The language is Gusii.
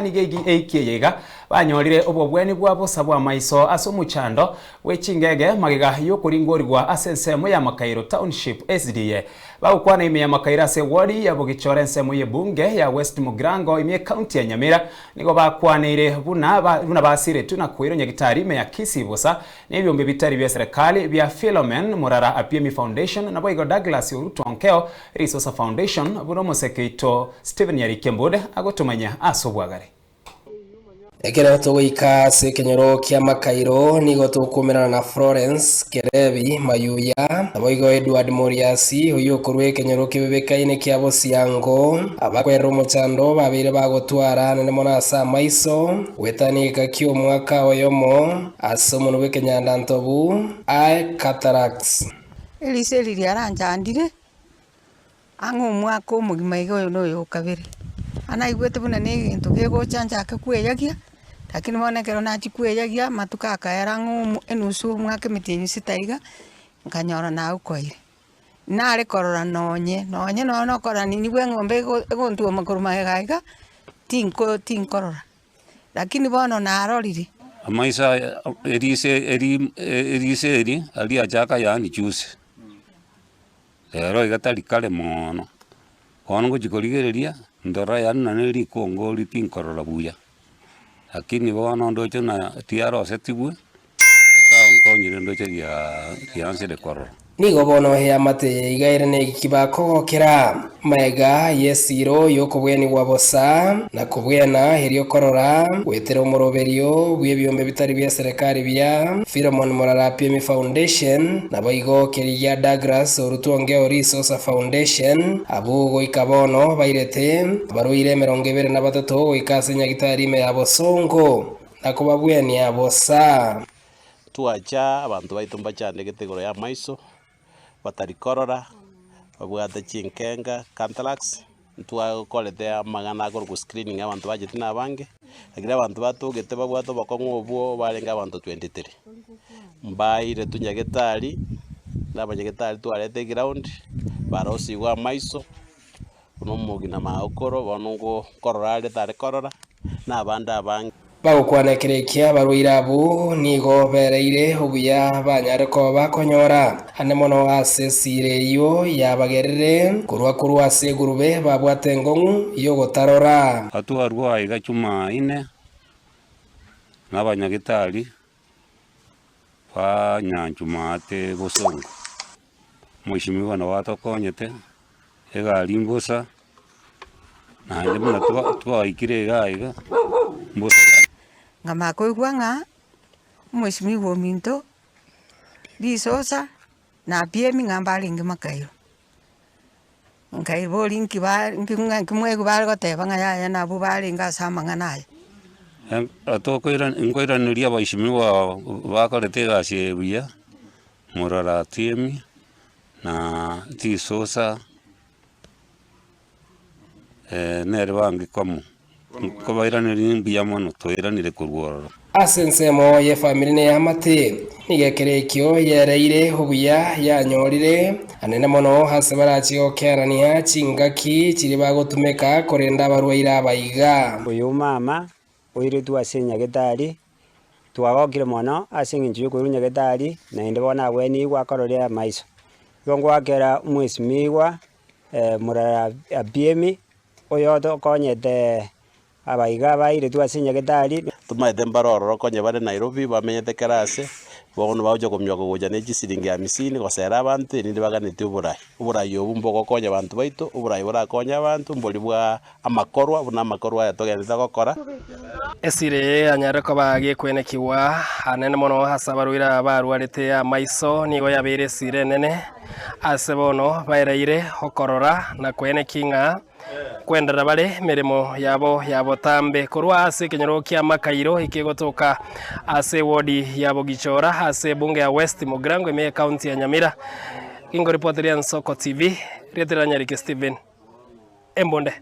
Nigo eiki eye iga banyorire obobweni bwa bosa bw'amaiso ase omochando bwe chingege magega y'okoringorigwa ase ensemo ya Makairo Township SDA. Bagokwana ime ya Makairo ase ewodi ya Bogichora ensemo y'ebunge ya West Mugirango ime y'ecounty ya Nyamira nigo bakwaneire buna buna basiretwe na koirwa nyagitari ime ya Kisii bosa nebiombe bitari bia serikali bia Philomen Murara Apiemi Foundation naboigo Douglas Oruto Onkeo Risosa Foundation, buna omoseke oito Stephen Nyarike Mbude agotomanya ase obwagare. Ekero togoika ase ekenyoro kia Makairo nigo tokomerana na Florence Kerebi Mayuya, naboigo Edward Moriasi oyio okorwa ekenyoro kebebekaine kia Bosiango, abakwerera omochando babeire bagotwara anene mono ase amaiso goetania egeka ki'omwaka oyomo ase omonwa bw'ekenyandantobu, eye cataracts. Eriso eri riaranchandire ang'e omwaka omogima iga oyo noyo o kabere. Aa naigwete buna na egento kegocha nchake kweyagia, lakini bono ekero nachia kweyagia amatuko akaera ang'e omo enusu omwaka emetienyi sita iga, nkanyora naukoire. Nare korora nonye, nonye nonye nokorora nini bwa eng'ombe ego egontwoma korwa magega iga, tinko tinkorora. Lakini bono narorire. Amaiso aya eriso eri eriso eri riachaka yaani juzi, rero iga tari kare moono, bono ngochia korigereria, ndora yaani nonye rikongo ri tinkorora buya, lakini bono ndoche ng'a tiarosetigwe. Nyasae onkonyire ndoche riansire korora. Nigo bono eamate eye iga ere negiki bakogokera, magega y'esiiro y'okobwenigwa bosa, na kobwena erio korora, goetera omoroberio bw'ebiombe bitari bia serekari bia Philemon Morara Apiemi Foundation, naboigo keria gia Douglas Orutwongeo Risosa Foundation, abwo goika bono bairete abarwaire 23 goika ase nyagitari ime ya Bosongo. Na kobabwenia bosa. Twacha abanto baito mbachandegete igoro y'amaiso, batari korora, babwate chinkenga, cataracts, ntwakorete amang'ana akorokwa screening abanto bachete na abange, lakini abanto batogete babwate obokong'u obwo barenge abanto 23. Mbairetwe nyagetari, na abanyagetari twarete eground, barosigwe amaiso. Buna omogina magokoro, bono nkorora are tare korora, na abande abange. Bagokwana ekero ekia abarwaire abwo nigo bereire obuya banyare koba bakonyora ande mono ase esira eyio yabagerire korwa korwa ase egurube babwate enkong'u y'ogotarora. Atwarwe aiga Chumaine nabanyagitari ba Nyanchumate Bosongo, Omweshimiwa nabo atokonyete. Egari mbosa, naende buna twaikire iga iga, mbosa. Nkamanya koigwa ng'a omwesimigwa ominto risosa na apiemi ng'a mbarenge makairo. Nkaibori nki ba nki ng'a nki mwaigwa bare goteba ng'a yaya nabwo barenge ase amang'ana aya. Nkoiraneria abaishimiwa bakorete egasi eye buya, morara atiemi. Na chisosa nere bangikomo, nkobairaneria mbuya mono twairanire korwa ororo. Ase ensemo y'efamiri na eamate, nigo ekero ekio yereire obuya yanyorire anene mono ase barachie gokerania chingaki chiria bagotumeka korenda abarwaire aba iga. Oyo mama oiretwe ase nyagetari Twagokire mono ase eng'encho y'okoirwa nyagetari, naende bono nagwenigwe akorore amaiso. Igo ngoakera omwesimigwa morara Abiemi, oyotokonyete abaiga abairetwe ase nyagetari. Tomaete mbare ororo konya bare Nairobi bamenyete kera ase, bono bagocha kominyoka gocha ne chisiringi hamisini gosera abanto erinde baganetie oborai. Oborai obwo mbogokonya abanto baito, oborai borakonye abanto mbori bwa Amakorwa buna amakorwa aya togenderete gokora. Esira eye yanyare koba gekwenekigwa anene mono ase abarwaire aba barwarete amaiso, nigo yabeire esira enene ase bono baereire okorora na kweneki ng'a kwenderera bare emeremo yabo ya botambe. Korwa ase ekenyoro kia Makairo ekegotoka ase ewodi ya Bogichora ase ebunge ya West Mugirango ime y'ecounty ya Nyamira, Ingoripoteria Nsoko TV, rietera Nyariki Stephen. Embunde.